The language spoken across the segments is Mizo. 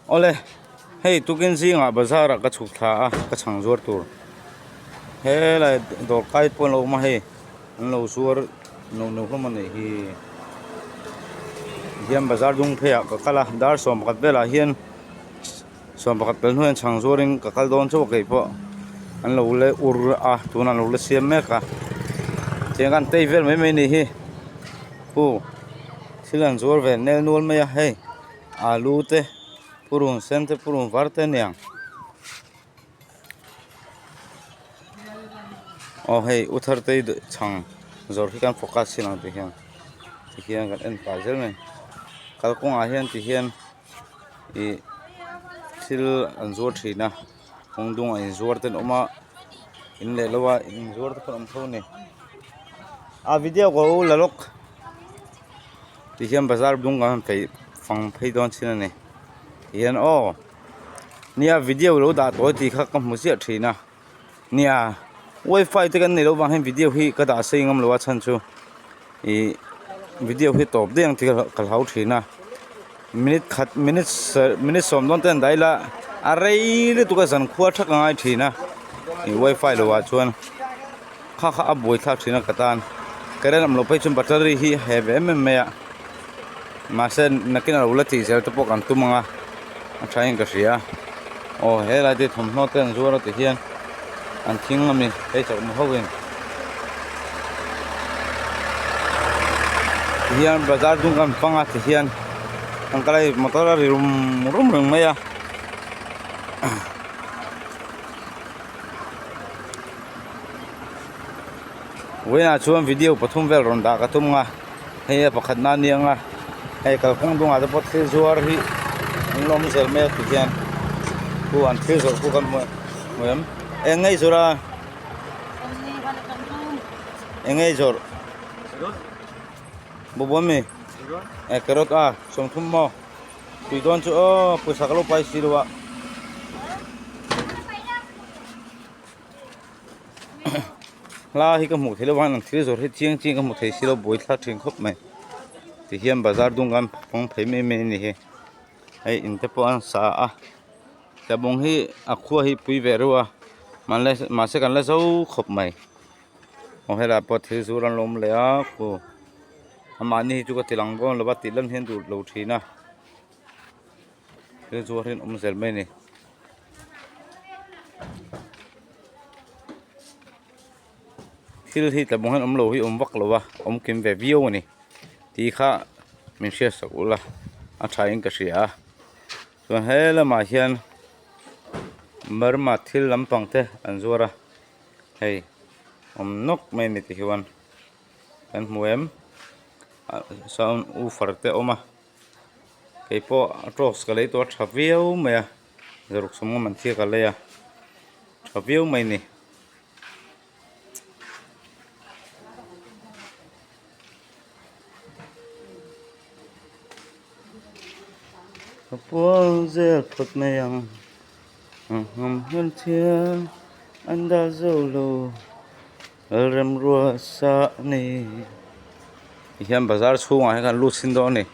Awle, hei tukin zingah bazar ah ka chhuk thla a, ka chhang zuar tur. Helai dawr kai pawh an lo awm a hei, an lo zuar neuh neuh hlawm a nih hi. Tihian bazar dung pheiah ka kal a, dar 11 velah hian 11 pel hnuaiah chhang zuarin ka kal dawn chauh a keipawh an lo la ur a, tunah an lo la siam mek a. Tiang an tei vel mai mai a nih hi, khu thil an zuar ve nel nual mai a hei. Alu te purun sen te purun var te aniang aw hei u thar te chhang zawrh hi kan focus thin ang tihian tihian kan en pah zel mai kalkawngah hian tihian ih thil an zuar thin a kawng dungah inzuar te an awm a in leh lo a inzuar te pawh an awm tho a ni a video ka lo la lawk. Tihian bazar dung kan han phei fang phei dawn chin a ni tihian aw nia video lo dah tawi tih kha ka hmu ziah thin a nia wifi te kan neih loh vang hian video hi ka dah sei ngam lo a chhan chu ih video hi tawp daih ang tih ka hlau thin a minute khat minute minute sawm dawn te an dah ila a rei lutuk a zankhua thak a ngai thin a ih wifi lo ah chuan. Kha kha a buai thlak thin a ka tan current awm loh phei chuan battery hi a heh ve em em mai a mahse nakin a lo la tih zel te pawh kan tum ang a a tha in ka hria aw helai te thawmhnaw te an zuar a ti hian an thing ami hei chawhmeh ho in ti hian bazar dung kan pang a ti hian an kal a hei motor a ri rum rum reng mai a. Vawiinah chuan video pathum vel rawn dah ka tum a hei a pakhat na ania ang a hei kalkawng dungah te pawh thil zuar hi an la awm zel mai a ti hian khu an thil zawrh khu kan hmu hmu em eng nge i zawrh a eng nge i zawrh bawbawm mi eh carrot a 30 maw. Tui dawn chu aw pawisa ka lo pai si lo a hla hi ka hmuh theih loh vang an thil zawrh hi chiang chiang ka hmu thei si lo buai thlak thin khawp mai tihian bazar dung kan pawng phei mai mai a ni hi hei in te pawh an sa a tlabawng hi a khua hi pui ve reuh a mahse kan la zo khawp mai. Aw helai pawh thil zur an lo awm leh a khu amahni hi chu ka ti lang dawn lo va tih lan hian duh lo thin a thil zuar hi an awm zel mai a ni. Thil hi tlabawng hian awm lo hi awm vak lo a awm kim ve viau a ni tih kha min hriat sak ula a tha in ka hria a chuan he lamah hian Burma thil lampang te an zuar a. Hei awm nawk mai a ni tihian kan hmu em sound woofer te a awm a keipawh a tawks ka lei tawh a tha viau mai a zaruk sawmnga man thil ka lei a tha viau mai a ni. Ka puang zel phawt mai ang. An dah zo lo lalrem ruah sa a ni tihian bazar chhungah hian kan lut chhin dawn a ni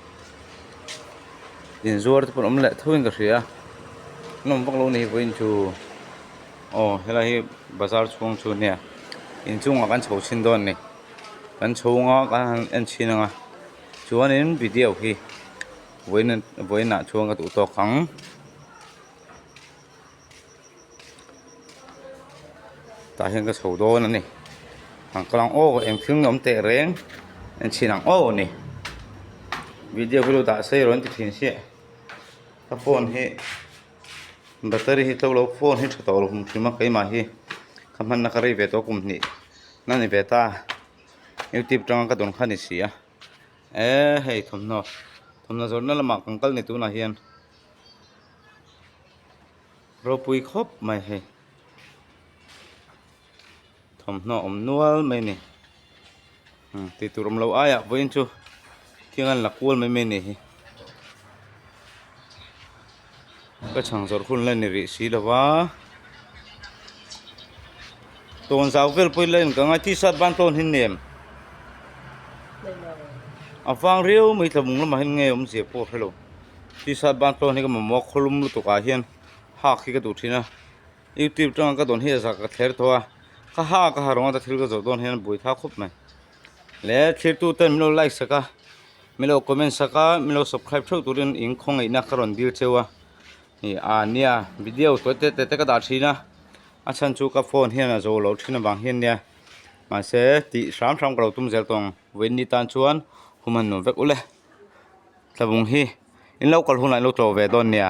inzuar te pawh an awm leh tho in ka hria an awm vak lo a ni hi vawiin chu aw helai hi bazar chhung chu ania inchungah kan chho chhin dawn a ni kan chhunga kan han en chhin ang a chuanin video hi vawiin vawiinah chuan ka duh tawk ang. Tah hian ka chho dawn a ni ang ka lang aw eng thil nge awm teh reng en chhin ang aw ni video hi lo dah sei rawh an ti thin sia ka phone hi battery hi tlo lo phone hi tha tawh lo hum hrim a keimah hi ka hmanna ka rei ve tawh kum hnih na ni ve ta youtube atanga ka dawn kha a ni si a eh hei thawmhnaw thawmhnaw zawrhna lamah kan kal ni tunah hian. Ropui khawp mai hei thawmhnaw awm nual mai a ni tih tur awm lo aiah vawiin chu thing an la kual mai mai a ni hi ka chhang zawrh hun la ni rih si lo va tawn zau vel pawh ila in ka ngai t-shirt ban tawn hi nem a vang riau mai tlabung lamah hian nge awmzia pawh a hrelo. T-shirt ban tlawn hi ka mamawh a khawlum lutuk ah hian hak hi ka duh thin a youtube atanga ka dawn hi a zak ka thler tawh a ka hak a ha rawng a thil ka zawh dawn hian a buai tha khawp mai le thlir ten min lo like sak a min lo comment sak a min lo subscribe theuh turin in khawngaihna ka rawn dil cheu a ih ah nia video tawi te te te ka dah thin a a chhan chu ka phone hian a zo lo thin avang hian nia mahse tih hram hram ka lo tum zel tawh ang vawiin tan chuan hum han nuam vek ule. Tlabung hi in lo kal hunah in lo tlawh ve dawn nia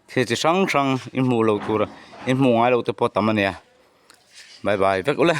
thil chi hrang hrang in hmuh loh tur in hmuh ngai loh te pawh tam a nia bye bye vek ule.